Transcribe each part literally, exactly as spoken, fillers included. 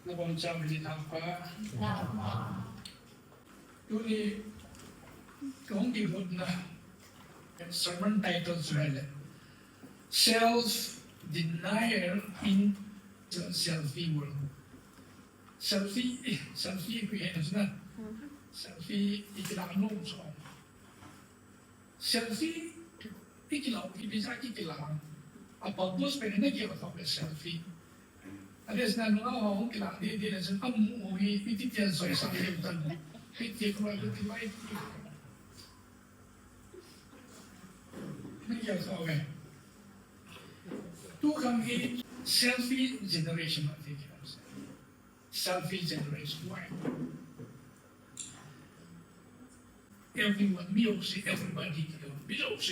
Nabonchauvin nilhah pha. Tuni kahung kihotna sermon title chu ahile Self Denial in the Selfie World. Selfie, eh, selfie ipi hena chu na. Selfie ikilah nom chu. Selfie ikilah, ipi jeh a ikilah. A purpose pen ina kilah kha le selfie. Ati sina nunga ho kilah di di le sen amu ho hi iti tia soi sa le tan. Iti ko le ti mai ti. Ni ya sa ve. Tu khang hi selfie generation ati. Selfie generation. Why? Everyone, mi jouse, everybody, mi jouse,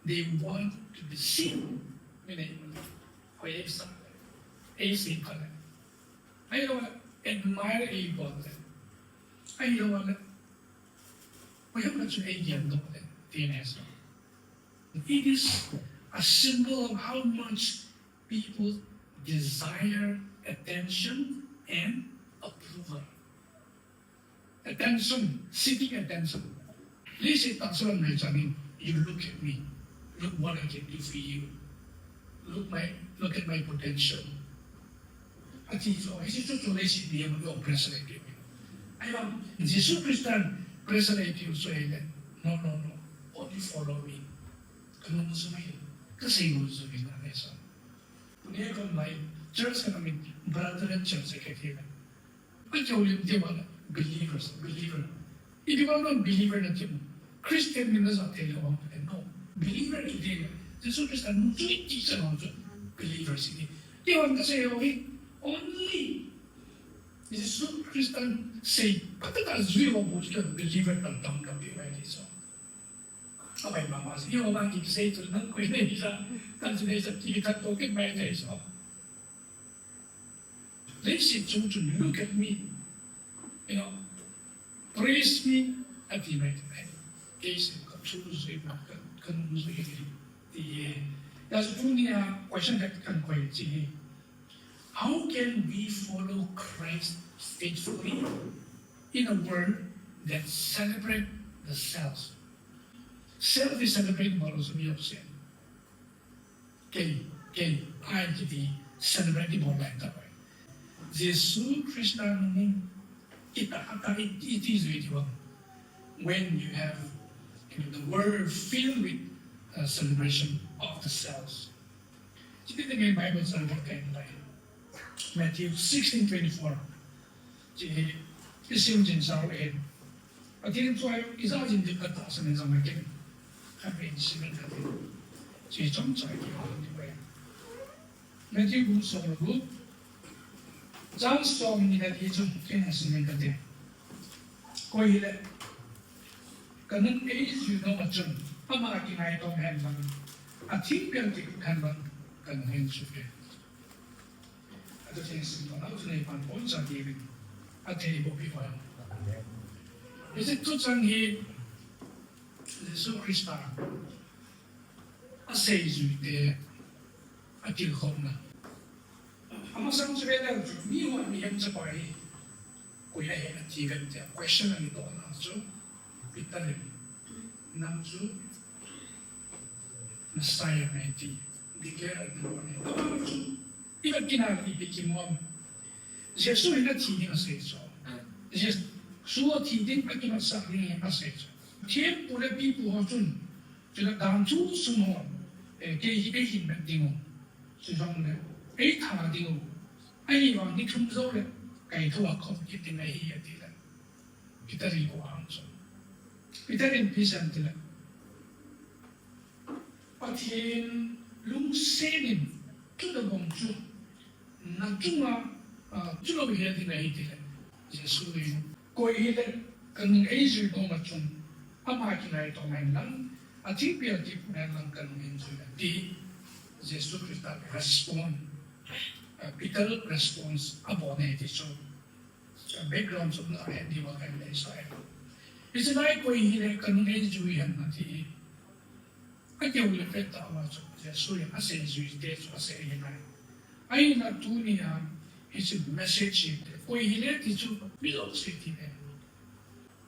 they want to be seen. Mi nei, hoi ei sa, ei sei kha le. Ahilou le, admire ei bol le. Ahilou le, hoi em le chun ei gel doh le, tina sa. It is a symbol of how much people desire attention and approval. Attention, seeking attention. Leiset tahsa lam nai chan in, you look at me. Look what I can do for you. Look my, look at my potential. Ati chu, hiche chu chu leiset mi amu pressure ahi. Ahivang, Jesu Christan pressure ahi chu ahile. No, no, no. Only follow me. Ka nung jui, ka sei nung jui na le sa. Tuni a kon lai, church kana min, Brethren Church kati le. Ka kihoulim te vang le, believers, believer. Ipi vang non believer nati mo. Christian min na ja thei le vang le, no. Believer kiti le, Jesu Christa nung jui ti cha nung jui, believers kiti. Ti vang ka sei ho hi, only Jesu Christa sei, patah ta jui ho bu ka believer tam tam ka pi mai ti so. Abai mama, Jehovah kisei chu nang koi nei sa, nang chu nei sa, ki khat to kit mai nei sa. Leiset chung chun, look at me, you know, praise me, ati mai thei. Kei sei ka chu jui ma, ka, ka nung jui ti e. Ya chu tuni a question khat kan koi chi. How can we follow Christ faithfully in a world that celebrate the self? Self is celebrate bol lou sum yok sen. Kei, kei, ai kiti celebrate bol lai ta. Jesu Christa nung kita ata iti jui ti bang. When you have, you know, the world filled with, uh, celebration of the self. Chiti te ngai Bible chang khat kahin lai. Matthew sixteen twenty-four. Chi hi, isim jing sao e. Pathen thu a ija jing ding katahsan in jong akin. Khatvei isim in kati. Chi chomcha kihou ding ahi. Matthew bung som le gup. Chang som ni le li chu ken isim in kati. Koi hile, ka nung eijui nom a chun, ama kingaidam hen lang, athingpel kikhup hen lang, ka nung hin jui e. Atu theng sim tona, atu nei pan pon cha diuvin, athei boh pi pan. Hiche thuchang hi, Jesu Christa, aseijuite atilkhouna. Amasang chu vele chu, mi hon mihem chapa hi koi ahi ati uvem tia question ana dohna chu Peter in, nang chu Messiah ahi ti declare ana bol e. Ama chu iva kina ipi kimu am? Jesu hin athi ding asei chu. Jesu athi ding, akimatsah ding asei chu. Thempu le pipu ho chun Chule dan thu sung ho, eh, kei hi eihin vet ding u. Chujongle, eitha ding u. Ahivang ni thum joule, kaithou a khom kit ding ahi, ati le. Peter in akou chu. Peter in ipi asei em tile, Pathen lungset in, chu tobang chu, na chunga, ah, chu lou hi ding ahi tile. Jesu in, koi hile, ka nung eijui nom a chun, ama kingaidam hen lang, athingpel kikhup hen lang ka nung hin jui e, ti Jesu Christa response, ah, Peter response abon e ti chu. Ah, background chu na hen diu a kan nei sa e. Hiche lai koi hile, ka nung eijui hen ati. Akihoulim pet tah uva chu, Jesu in aseijuite chu asei ahi nai. Ahinla tunia, Hiche message hi, koi hile ti chu, mi jouse ti ne.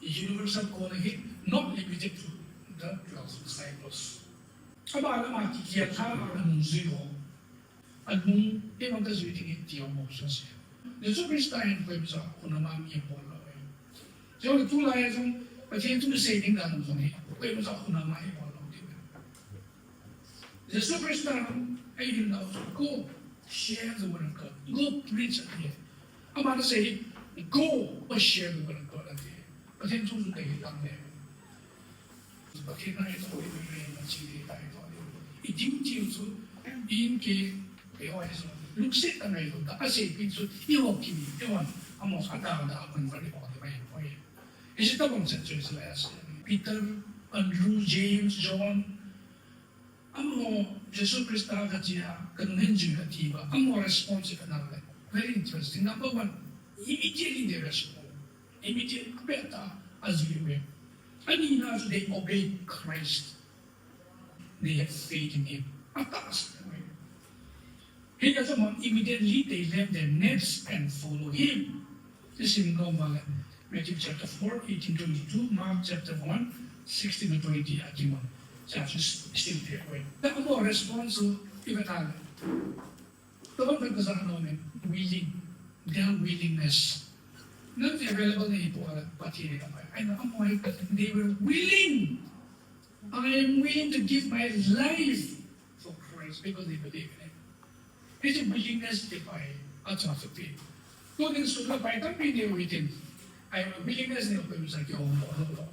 Universal call hi, not limited to the twelve disciples. Abana ma kikhel tha a nung jui ho. Anung, eima ta jui ding hi ti ho mo sa se. Jesu Christa hin koima cha khonung a mi bol lou e. Jesu tulai a jong, Pathen thu sei ding dan jong hi, koima cha khonung a hi bol lou ti. Jesu Christa, ahin lau chu, go share the word of God. Go preach ati. Ama na sei, go share the word of God ati. Pathen thu chu dei tang le. Pathen na ito, i mi re na chi de ta ito. I duty chu, in ke, e oi so. Lungset ta ngai lo ta, asei pi chu, i ho ki ni, i ho. Amo sa da da, a kon va ri ko de mai ko e. Isi ta bang sa chu sa ya se. Peter, Andrew, James, John, Amaho Jesu Christa kati a, kanung hin jui kati uva, amaho response hi kana le. Very interesting. Number one, immediately they respond. Immediately, apeh a, ajui uve. Anina chu they obey Christ. They have faith in him. Atahsan uve. He doesn't want immediately they left their nets and follow him. This is normal. Matthew chapter four, eighteen, twenty-two, Mark chapter one, sixteen to twenty, ati mo. Cha chu still there. That more response to iba ta. To ba ka sa no men willing. Their willingness. Not available ni po ala pati ni ka. I know, I'm like, they were willing. I am willing to give my life for Christ because they believe in him. Hiche willingness ti pa hi, acha chu pi. Tunin sum le pai tampi nei u hitin. Ahin willingness nei u koima cha kihou lou lou lou.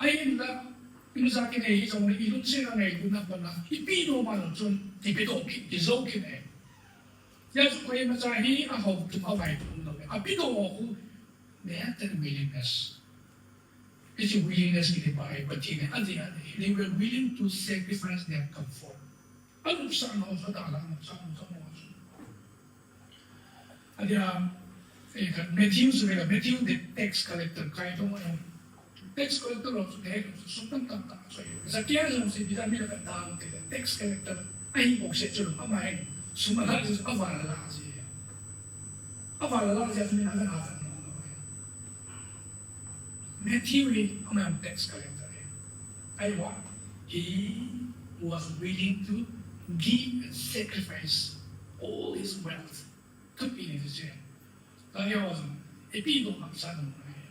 Ahinla, koima cha kinei hi jong le i lungset a ngailutna pan a, i pi nom a lou chun, i pi doh kit, i jou kit e. Hijeh chun koima cha hi a hou tum a vai tum lou e. A pi doh u khu, they had that willingness. Hiche willingness kiti pa hi Pathen in adei adei. They were willing to sacrifice their comfort. Anopsahna ho chu, adalhah anopsahna ho chu. Adeh a, eh, khat Matthew chu vele, Matthew the tax collector, kai tong a. Tax collector ho chu, tax collector ho chu, sum tamtah tah chu. Zacchaeus jong chu, Peter mi la ka dang te, tax collector, ahi bou seh chu, ama hin, sum alah chu, aval alah ji. Aval alah ji, chu mi na ka na ka no. Matthew hi, ama tax collector hi. Ahi vang, he was willing to give and sacrifice all his wealth to pay the debt. Tua hi, ipi doh ngam sa ding ahi.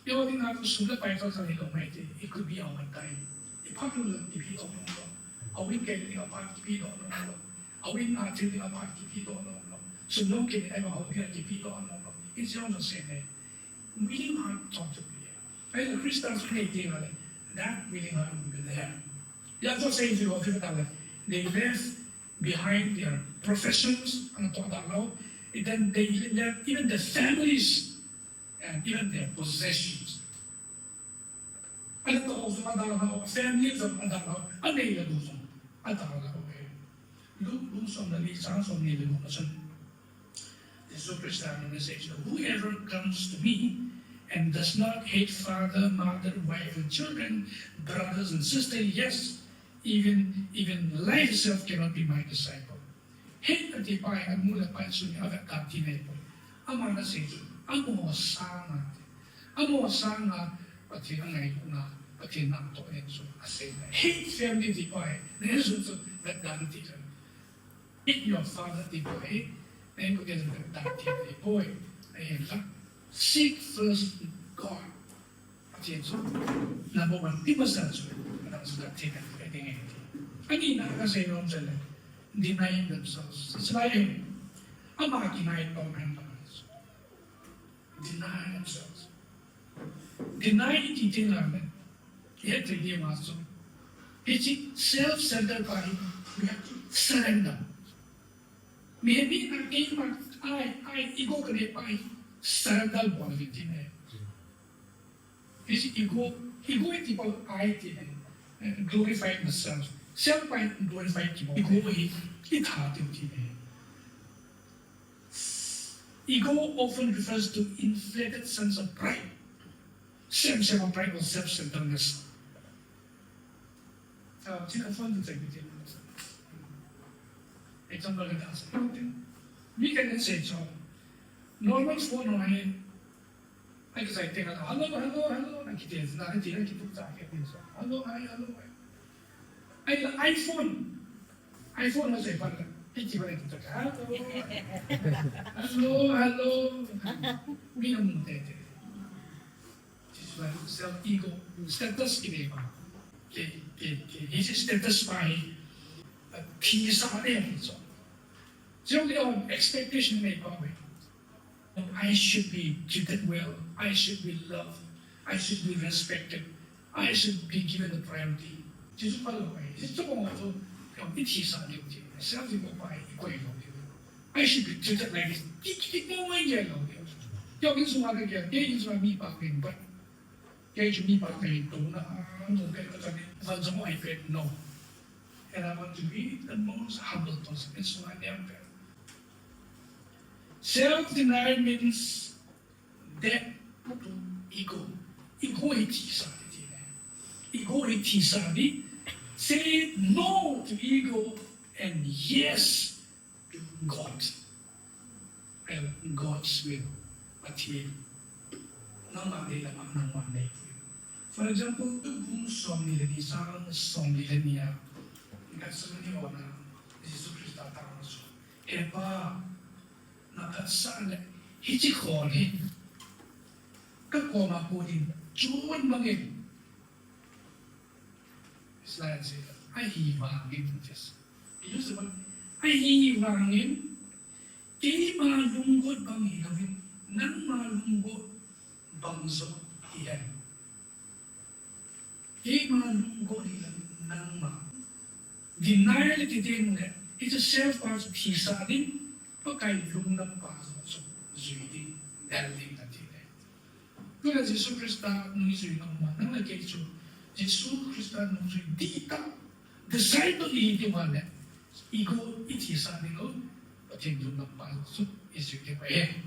Eiho dinga chu sum le pai toh toh hilou mai te, it could be our time. I phat lou lou, ipi doh nom lou. A win kei ding a phat, ipi doh nom lou. A win a thil ding a phat, ipi doh nom lou. Sum nom kei ding a, ipi doh nom lou. It's your say ne. Willing heart toh chu pi. Ahi, Christian chu nei ding a le, that willing heart will be there. Hijeh chun sei chu, chu ta le, they left behind their professions, ana toh dalha. Then they left even their families and even their possessions. Ana toh jong adalha, family jong adalha, anei le gou jong adalha. Luke bung som le li chang som ni le gup na chun, Jesu Christa in a message, "Whoever comes to me and does not hate father, mother, wife, and children, brothers and sisters, yes, even, even life itself cannot be my disciple." Hate ati pa hi, anu le apa insung hi avet dan ti nei poi. Ama na sei chu, amaho sanga, amaho sanga, Pathen angailutna, Pathen natoh in chu asei na. Hate family ti pa hi, na insung chu vet dan ti chu. Hate your father ti pa hi, na inkote chu vet dan ti nei poi. Ahinla, seek first God. Pathen chu number one, ti masa chu, adang chu Pathen in pe ding ahi. Anina kasei nom chu le, denying themselves. It's like, ama kinai tong hen tong. Deny themselves. Deny ti teng le, ihet thei ding ma chu, hiche self-centered pa hi, we have to surrender. Mihem hi na keima, I, I, ego kanei pa hi, surrender bol uvin ti ne. Hiche ego, ego iti pa I ti ne, eh, glorify myself. Self pa hi glorify ti bol. Ego hi, itha ti ti ne. Ego often refers to inflated sense of pride. Sem sem a pride or self-centeredness. Ah, china phone tu chai bitin. Example ka ta sa. Mi khat in asei chu, normal phone ho hi, akisai teng a, "Hello, hello, hello," akiti, na, akiti, akiti, cha, akiti, "Hello, hi, hello, hi." Ahile iPhone, iPhone ho sei pan la, akiti, akiti, cha, "Hello, hello, hello." Mi na mu teitei. This is like self ego, status kinei pa. Kei, kei, kei, hiche status pa hi, uh, thisah nei ahi chu. Chule expectation nei pa uve. I should be treated well, I should be loved, I should be respected, I should be given the priority. Hichu phalou ahi, hichu bang chu, i thisah diu ahi, self ego pa hi i koi lou diu. I should be treated like this. Ti, ti, ti, mo mo nge lo. Yo, insung a ka kei, kei insung a mi pa kei, but kei chu mi pa kei, to na, no, kei ka ta ni, van jong ai pe, no. And I want to be the most humble person. Insung a niam pe. Self-denial means death to ego. Ego hi thisah di ti le. Ego hi thisah di. Say no to ego and yes to God. And God's will. Pathen. Nangma dei lama, nangma dei. For example, Luke bung somni le ni chang somni le ni a, Gethsemane hon a, Jesu Christa tang chu, He Pa, na phatsah le, hiche khon hi ka koma kon in chun bang in. Slide se, ahivangin, just use the word, ahivangin, keima lunggot bang hilouvin, nangma lunggot bang joh hihen. Keima lunggot hilouvin, nangma. Denial ti ding le, it's a self part, thisah ding, Pakai lunglam pa joh chu jui ding, del ding ati le. Tuna Jesu Christa nungjui nangma, nang le kei chu Jesu Christa nungjui dihtah, disciple i hi ti uva le, ego i thisah ding u, Pathen lunglam pa chu i jui ding u ahi.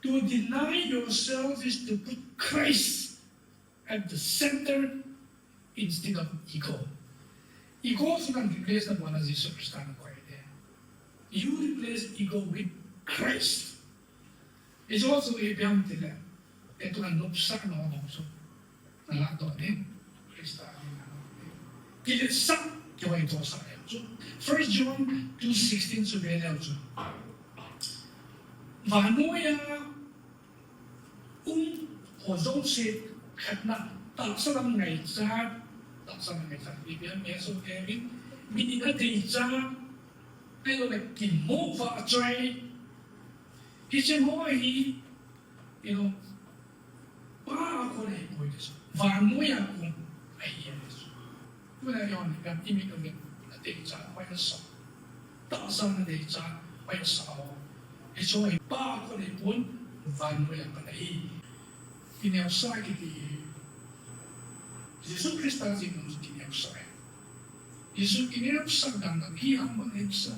To deny yourself is to put Christ at the center instead of ego. Ego chu nang replace na bol a Jesu Christa na koi de. You replace ego with Christ. It's also a biang ti le. E tu an nopsah na bol chu. Na la to de. Christa ni na. Kiletsah, kihoidohsah e chu. First John two sixteen chu ve le chu. Vannoi a um ho jouse khatna, tahsa lam ngaichat, tahsa lam ngaichat, Biblia mi aso kevin, mi in adeichat, ahilouleh kimo vahchoi, hiche ho hi, you know, Pa a kon ahipoi ti chu, vannoi a kon ahi ti chu. Tuna John in ipi ti le, adeichat, adeichat. Tahsa a deichat, adeichat ho. Hiche hi Pa a kon ahipon, vannoi a kon ahi. Kineosah kiti hi. Jesu Christa jeng nung kineosah ahi. Jesu kineosah dan dan hi ham bang neosah.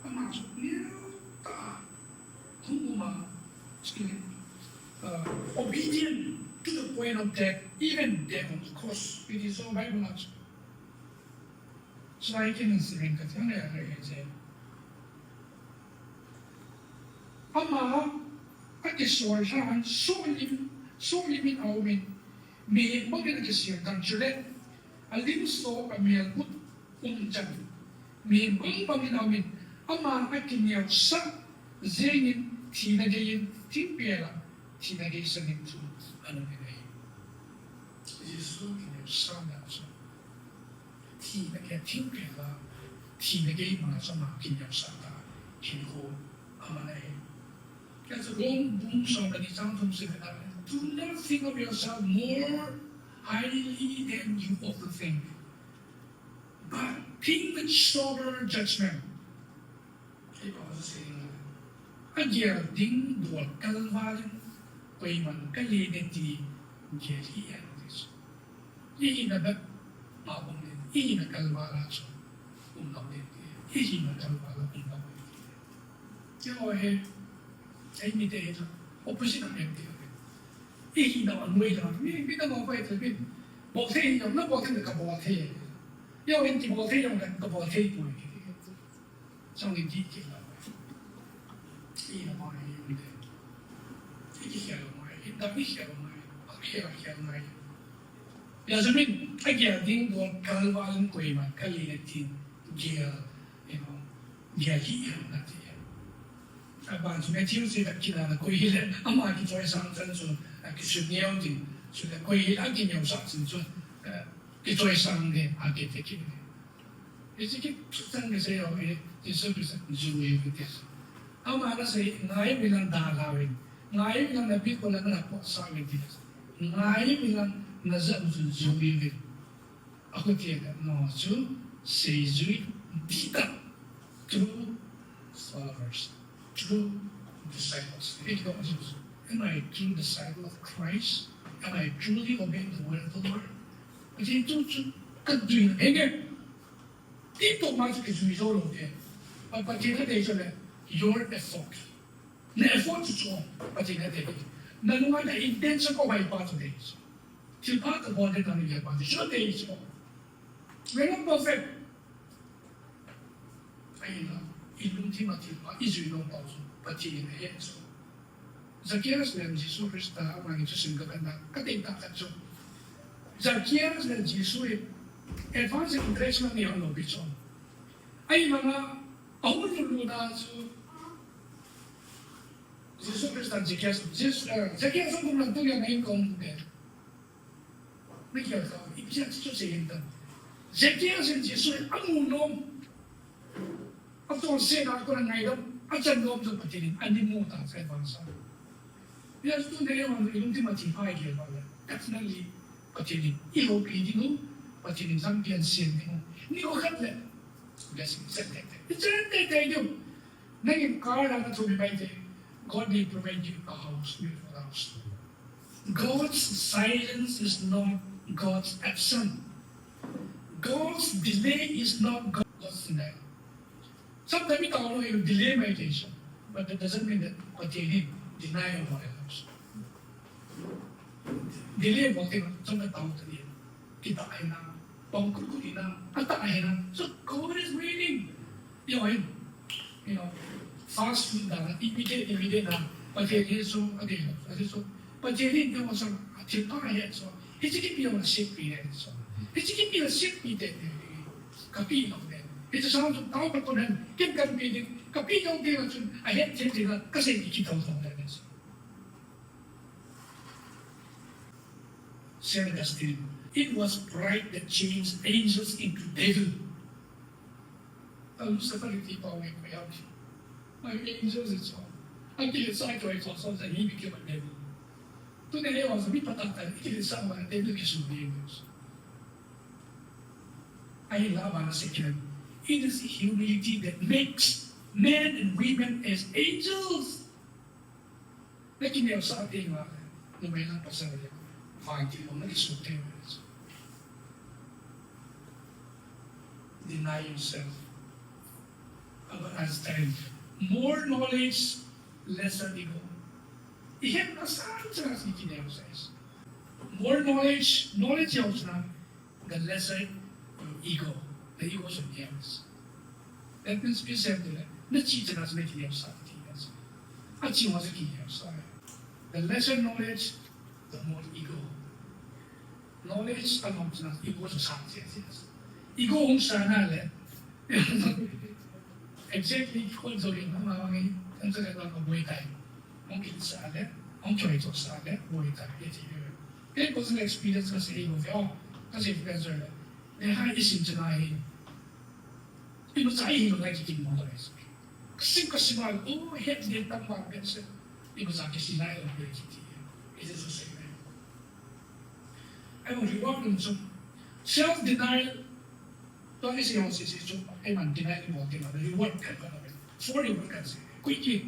Ama chu neo tah. Hung uma. Uh, obedient to the point of death, even death on the cross. It is so Bible a chu. Chulai kin in sirin ka thang le a re che. Ama, akisol tha an solim, solim in aumin. Mihem bangin akisol tan chule. Alim so amel ut um chan. Mihem bang bangin aumin. Ama akineosah jengin thina geiyin thingpel a. Thina gei sanin chu anung in ahi. Jesu kineosah na chu. Thina gei thingpel a, thina gei ma chama kineosah ta, hinkho aman ahi. Kei chu Rom bung som le ni chang thum sung a, "Do not think of yourself more highly than you ought to think, but think with sober judgment." Kei pa chu sei ding a. Agel ding bol kalval in, koiman kalen e ti gel hih hen ti chu. Ihina bep ma um ding, ihina kalval a chu um lou ding ti. Ihina kalval a um lou ding ti. Keiho hi, eimite hi chu, opposite a em ti. Ihina anoi lou, mi, mi na mo pai te mi. Bol thei hi jong, na bol thei le ka bol thei. Eiho hin kibol thei jong le ka bol thei poi. Chang in ti ki la. I la ma hi de. Ki ki khel ma hi. Da ki khel ma hi. A khel khel ma hi. Ya zamin a gel ding don kalval in koi ma kali na tin gel. You know. Gel hi na ti. Aban chu Matthew chu khat kila na koi hile, ama kichoisang chan chu, a kisu neo ding, chu le koi hile, a kineo sa chan chu, a kichoisang ding, a kiti kiti. Hiche kichutang kisei ho hi, Jesu Christa ju hi ti. Ama nasei, ngai mi lang dalha uvin, ngai mi lang na bit ko lang na po sa uvin ti. Ngai mi lang na ja ju ju uvin. Akhutia no chu seijui dihtah, true followers, true disciples. It goes, am I a true disciple of Christ? Am I truly obeying the word of the Lord? Ati tu chu kadui na henge. Ti to ma chu kijui jo lo te. Pa pa ti na te jo le your effort. Na effort chu chu pa ti na te. Na nunga na intention ko bai pa chu te. Thilpha kabol ding tah ni le pa ti chu te chu. We're not perfect. Ahinla, i lungthim a thilpha i jui nom pau chu Pathen in ahe chu. Zacchaeus le Jesu Christa amani thusim kakhen na, kadeitah khat chu Zacchaeus le Jesu in advance introduction anei lou pi chu. Ahivanga, ahung lutlut na chu Jesu Christa Zacchaeus, Jesu, eh, Zacchaeus hung kum lang tu le na in kong te. Na gel kha, ipi jeh a chu sei in tam. Zacchaeus in Jesu in amu nom. Atonsot a kon a ngaidam, achan nom chu Pathen in ana mu ta chai bang sa. Hijeh chun tuni a i lungthim a thilpha i gel uva le, definitely Pathen in i loupi ding u, Pathen in lampi ana sem ding u. Nikho khat le, blessing, chan teitei. I chan teitei ding u. Nangin car a na thum mai te, God will provide you a house, beautiful house. God's silence is not God's absence. God's delay is not God's denial. Sometimes we talk about delay meditation, but that doesn't mean that Pathen in denial of our helps. Delay bol teng, chomkhat tao ta ding. Kitah ahi na, pang kut kut ahi na, atah ahi na. So God is waiting. You know, you know, fast food na, immediate, immediate na, Pathen hi so, ati, ati so, Pathen hi so, thilpha ahi so, hiche kipi jong na sek pi le so. Hiche kipi na sek pi te, kapi jong le. Hiche sang chu tao ka kon hen, ken kapi ding, kapi jong te na chun, ahet thei thei na, kasei ki thao thao le so. Saint Augustine, it was pride that changed angels into devil. A Lucifer ti pa ngai ko yau. My angels is all. Akiletsah a choi choi so that he became a devil. Tuni a hi vang so mi phatah tah, kiletsah a devil kisu devil. Ahinla ama nasei kit in, it is humility that makes men and women as angels. Na kineosah teng le, numei le pasal le, vantil lom na kisu teng le. Deny yourself. Albert Einstein, more knowledge, lesser ego. I hetna sang chang a i kineosah. More knowledge, knowledge jao chang a, the lesser your ego, the ego should be yours. That means, P C M ti le, na chi chana chu na kineosah ti na chu. A chi ho chu kineosah. The lesser knowledge, the more ego. Knowledge a lom chana ego chu sang che che. Ego hung sang a le. Exactly, kon zo in ma ma ngi, an sa ka ko boi tai. Hung kin sa le, hung choi to sa le, boi tai, ye ti. Kei personal experience kasei bou ve, kasei ve le. Nehai isim chana hi. Imacha ihi lou ngai kiti mo lou. Kasim kasim a, oh, het ding tam vang pen se. Imacha kisim ngai lou pen kiti. It is the same. Ahivang reward um chu. Self denial. Tua isei ho sese chu. Eiman denial ibol teng le reward khat kana ve. For reward kan sei. Koi kit.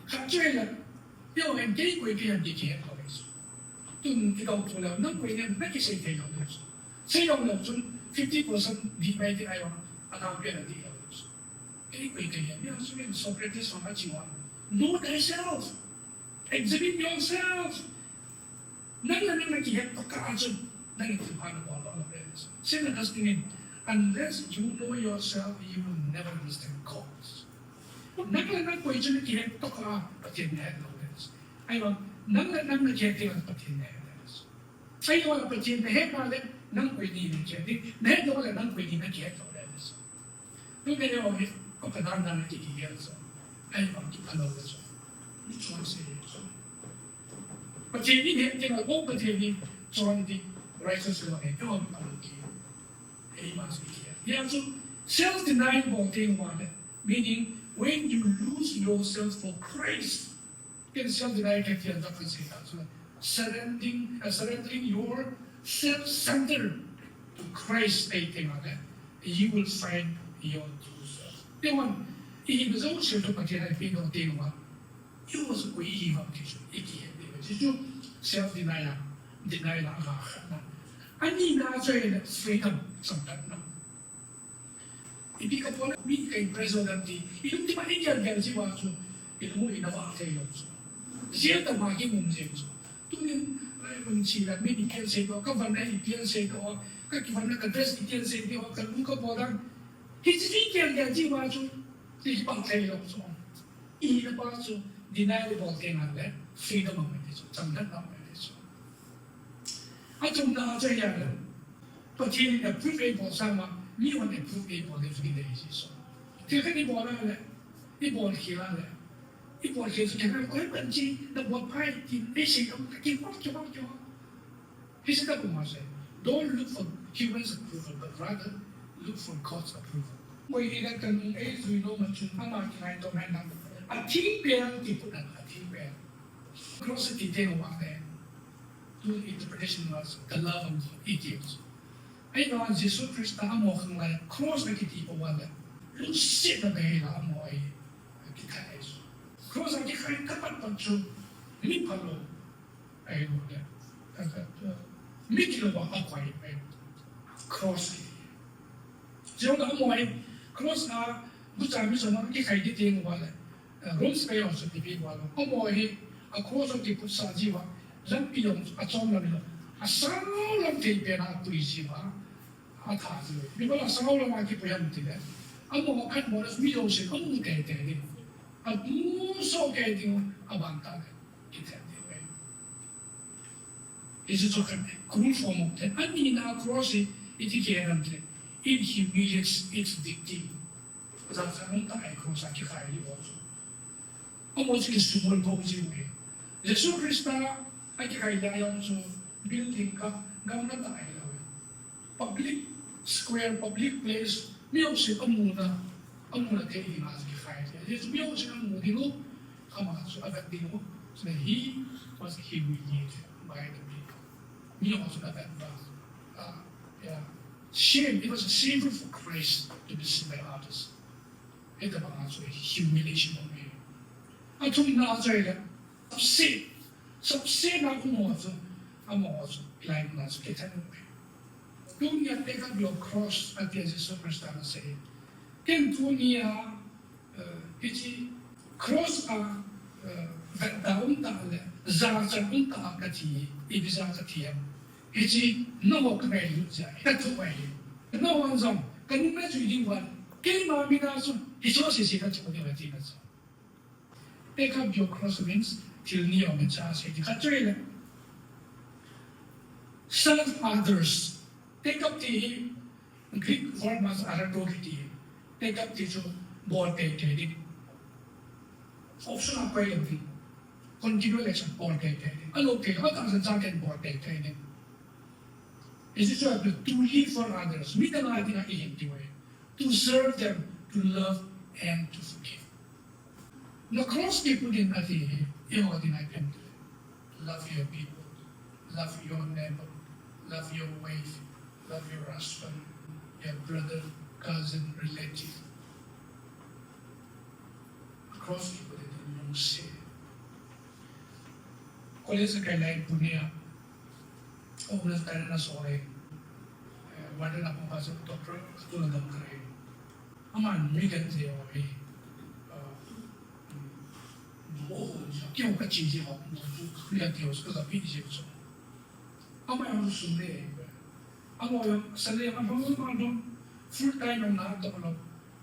Khat chu ahile, eiho hin kei koi kei ham ti kihet lou ahi chu. Tun kidou chu le, nang koi ham, na kisei thei lou ahi chu. Sei lou lou chun, fifty percent dih mai ti ahi vang, anam pen a dih lou ahi chu. Kei koi kei ham, ya, chu pen Socrates vang a chi vang. Know thyself. Examine yourself. Nang le nang na kihet tokah a chun, nang in thilpha na bol lou lou ahi chu. Saint Augustine in, Unless you know yourself, you will never understand God. Nang le nang koi chu nakihet tokah a Pathen nahet lou le. Ahivang, nang le nang nakihet teng le Pathen nahet le. Ahivang Pathen nahet ma le nang koi ni nakihet ding, nahet lou le nang koi ni nakihet lou le. Tuni le o hi, ko ka dan dan ki ki so. Ahivang kiphalou le so. Ni chon se so. Pathen ni nahet teng le, o Pathen ni chon di righteous lo he, o kiphalou ki. Ei ma se ki. Ya so, self denial bol teng le, meaning when you lose yourself for Christ, Ken self denial kati a, doctrine sei ta chu surrendering, uh, surrendering your self-centered to Christ, ahi teng le, you will find your true self. Tun, i hina jouse chu Pathen a ipi dong teng le, i hou chu koi i hi ham ti chu i kihet diu. Chu chu self denial, denial a khatna. Anina chu ahile freedom, samkhatna. Ipi ka bol a, mi ka impress lou ding ti. I lungthim a i gel gel ji uva chu, i lung u i na vah thei lou chu. Jail tah ma kimu jeng chu. Tunin, ai, mun chi la, mi i pian sei to, ka van a i pian sei to, ka kivan na ka dress i pian sei to, ka lung ka bol dan. Hiche chu i gel gel ji uva chu, i vah thei lou chu. I na pa chu, denial bol teng le, freedom a mai chu, chamna a mai chu. Achung na chu ya le. Pathen in approve eibol sang a, mi hon approve eibol ding chu kidei hi so. Thil khat ibol a le, ibol khel a le, ibol khel chu kei koi pan chi, na bol pai tin, ei sei dong, ka kihol, kihol, kihol. Hiche tah puma sei, don't look for humans' approval, but rather look for God's approval. Koi hi le kan ei jui nom a chun, ama kingaito mai na. Atheng pen, ti pu na, atheng pen. Cross ti teng uva le. Two interpretation was the love of God, it is. Ahivang Jesu Christa amaho khanglai a cross a kiti pou va le, lungsetna bei la amaho ahi, akithai ahi. Cross a kikhai kapat pat chu, mi phalou ahilou le, mi kilou va akoi ahi. Cross kiti. Chule amaho ahi, cross a, gucha mi soma kikhai kiti teng uva le, Rome spei ho chu ipi bol lou. Amaho hi, a cross a kiputsah ji uva, lampi jong achom lam lou. Asao lam thei pen a apui ji uva. Atha ji uva. Mi bol asao lam a kipui ham ti le. Amaho khat bol a mi jousen amu teitei ding. Amu soh kei ding, aban tah le. Kithen ding uve. Hiche chu khat, cruel form of death. Anina cross hi, iti kihe ham ti le. It humiliates its victim. Jachat um tah a cross a kikhai hi o chu. Amaho chu kisumil bou jing uve. Jesu Christa akikhai lai jong chu building kah, gamla tah hilou. Public square, public place, mi jousen amuna, amuna thei dinga chu kikhai. Jesu mi jousen amu ding u, ama chu avet ding u. So he was humiliated by the people. Mi jousen avet ba. Ah, yeah. Shame, it was a shameful for Christ to be seen by others. Hitobang a chu humiliation um e. Athumna a chu ahile, sapset, sapsetna um ho chu, amaho chu, hilai mun a chu kithen um e. Tunia take up your cross, ati a Jesu Christa in asei. Ken tunia, eh, hiche cross a, eh, vetda um tah le, jachat um tah a kathi, ipi jeh a kathi ham. Hiche nangho kangailut jeh a, kathoh ahi. Nangho jong, kanung najui diu vin, keima min a chu, hiche sese kathoh diu ahi tina chu. Take up your cross means, thil ni jong min cha sei ti khat chu ahile. Serve others. Take up ti hi, Greek word mas arato kiti. Take up ti chu bol teitei ding. Option a pai lou ding. Continual action bol teitei ding. Alou thei lou, atahsan cha ken bol teitei ding. Hiche chu to live for others. Mi dang a dinga ihin diu ahi. To serve them, to love and to forgive. Na cross kiput in ati hi, eiho dinga ipi ham ti le. Love your people, love your neighbor, love your wife, love your husband, your brother, cousin, relative. Cross kiput in lungset. College a kai lai Pune a, homeless kai na so le, eh, warden a pang pa chu doctor, tu na dam kai. Aman mi kan je o hi, ah, mo ho, kyo ka chi je ho, mo tu, mi kan je o, ka pi je o. Ama jong sum le, ama jong sa le, ama jong, ama jong, Full time jong na tong lou.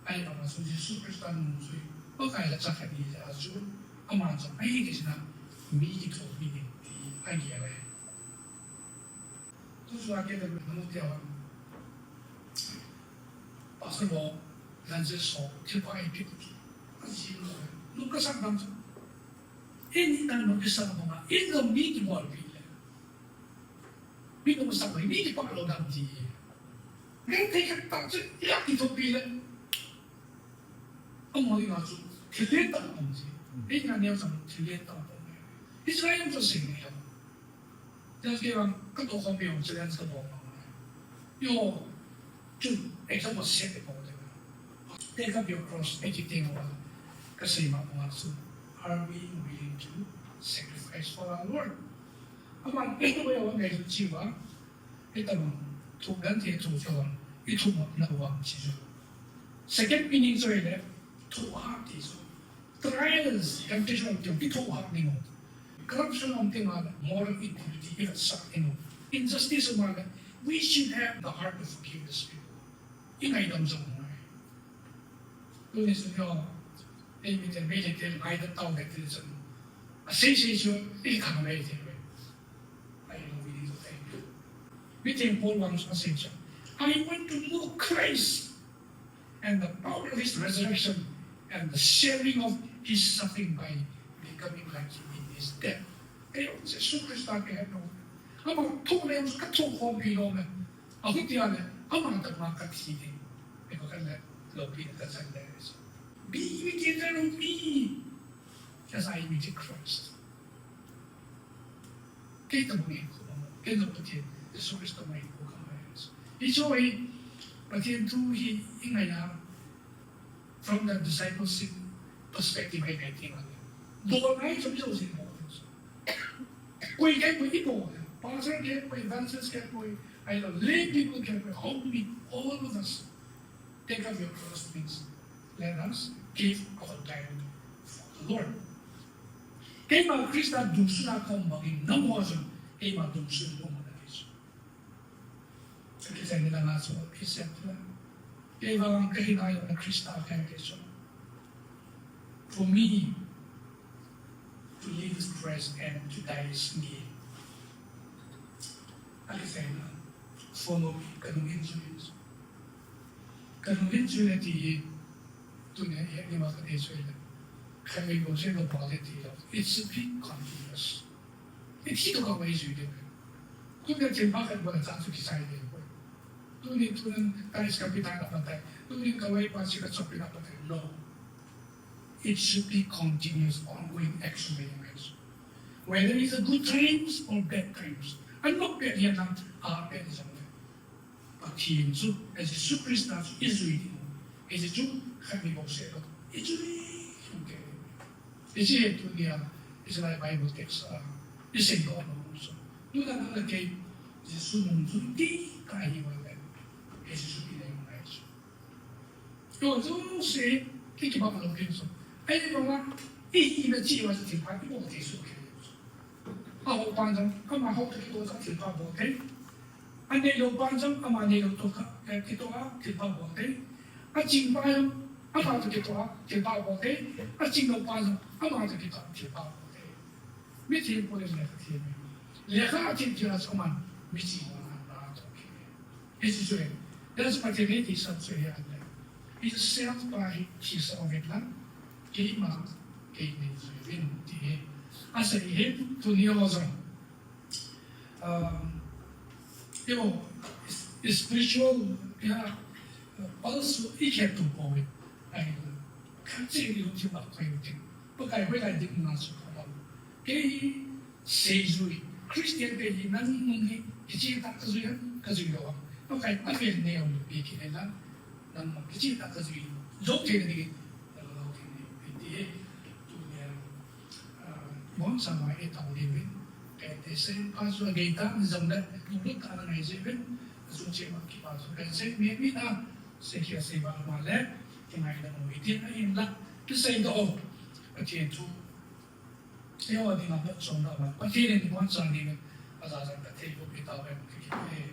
Ahivang a chu Jesu Christa nungjui Pakai lhacha khat hi jeh a chu, ama jong ahi kisina mi kithopi ding ti agel e. Tuchung a kei le nute a, Pastor Bo, Evangelist Bo, thilpha eipeh u ti. Ajing lou. Nung kasah bang chu, eini tan nung kisah bang a, in jong mi kibolpi le, mi nung sah le mi kipah lou dam ti. Ngai thei khat tah chu, ijat kithopi le, amaho dinga chu thil lentah um ji. Eini a neo chang thil lentah um. Israel chu sei ngai ham. Just kei vang katoh khompi jong challenge kabol ngai. Yo, chu example set e bol le. Take up your cross, eiti teng uva kasei ma banga chu, are we willing to sacrifice for our Lord? Aman, eiti uva ngai chu chi uva, eiti uva, thu dan te thu chu uva, i thu uva na uva chi chu. Second meaning chu ahile, thohhat ti chu. Trials, temptation, ti kithohhat ding u. Corruption um teng le, moral integrity i vetsah ding u. Injustice um le, we should have the heart to forgive these people. I ngaidam jong u ngai. Tuni sun yo, ei mite, Meitei te ngaidam tao le ti chun, asei sei chu, i khang Meitei ve. I love you, thank you. Miten Paul vang chu asei chu, I want to know Christ and the power of his resurrection and the sharing of his suffering by becoming like him in his death. Kei jong Jesu Christa kahet nom. Ama thoh le kathoh khompi nom e. Ahuti a le, ama tah ma kathi ding. Kei ko kan le, loupina kachan le. Be imitator of me, as I imitate Christ. Kei tobang in khu, kei jong Pathen, Jesu Christa tobang in khu kha mai. Hichu hi, Pathen thu hi i ngai a, from the discipleship perspective hi ngai teng le, bol ngai chu, chu jin bol. Koi kei koi i bol, pastor kei koi, evangelist kei koi, I know lay people kei koi, how do we, all of us, take up your cross means, let us give our time for the Lord. Keima Christa dungsuh a kaum bangin nangho jong keima dungsuh a um un ati chu. Kichai ni langa chu, kisem la. Kei vang kahi nai lou na Christa kahi ati chu. For me, to live is Christ and to die is gain. Akisei na, follow me, kanung in chu. Kanung in chu le ti hi, tuni a i het ni ma kati chu le. Khatvei bou se lou pa le ti lou. It should be continuous. It should go away chu le. Tuni a thilpha khat bou le cha chu kisai le. Tuni, tuni, ta is kapita na patai. Tuni kawai pa si kachopina patai. No. It should be continuous, ongoing action. Whether it's a good times or bad times. Anop pet hihen lang, apet hihen lang. Pathen chu, Jesu Christa chu i jui ding. Hiche chu, khatvei bou se lou. I jui ding. Hiche hi tunia, hiche lai Bible text a, i sei lou chu. Tuna nang le kei, Jesu nungjui ti kahi uva le. Hiche chu i nei ngai chu. Tujouse, ki kibang lou kei chu. Ahivanga, i, i na chi uva chu thilpha, i bol thei soh kei chu. Ahou pan jong, amaho toh kitoh a thilpha bol thei. Anei lou pan jong, ama nei lou toh kha, eh, kitoh a, thilpha bol thei. Aching pa jong, ama toh kitoh a, thilpha bol thei. Aching lou pa jong, ama toh kitoh a, thilpha bol thei. Mithi pu le lekha thi me. Lekha thi thi a chu aman, mithi ho na na toh kei. Hiche chu e. That's what it is, so chu e ati le. Hiche self pa hi thisah uvin lang, keima, kei nei jui uvin ti hi. Asei hi, tuni ho jong. Um, eiho, is, is spiritual, ya, uh, pulse i khet tum pouvin. Ai, khat cheh i lungthim a koi u tin. Pakai hoilai ding na chu pha bang. Kei hi, Seijui, Christian te hi nang nung hi, hiche tah kajui ham, kajui lou ham. Pakai avel neo loupi kit in lang, nangma hiche tah kajui lou thei na dingin, nang lou thei na dingin, ti hi, tunia, ah, iboncha ngai e tao diuvin. Kei te sei pa chu agei tah in jong le, lunglut tah in angai jiuvin, achung cheh ma kipa chu, kei sei mi mi na, sei khel sei ba ma le, kingaidam u hitin ahinla, kisei doh u, Pathen thu, Eiho dinga phatchomna man, Pathen in iboncha dingin, aja jan kathei bou pi tauvem, kiti e.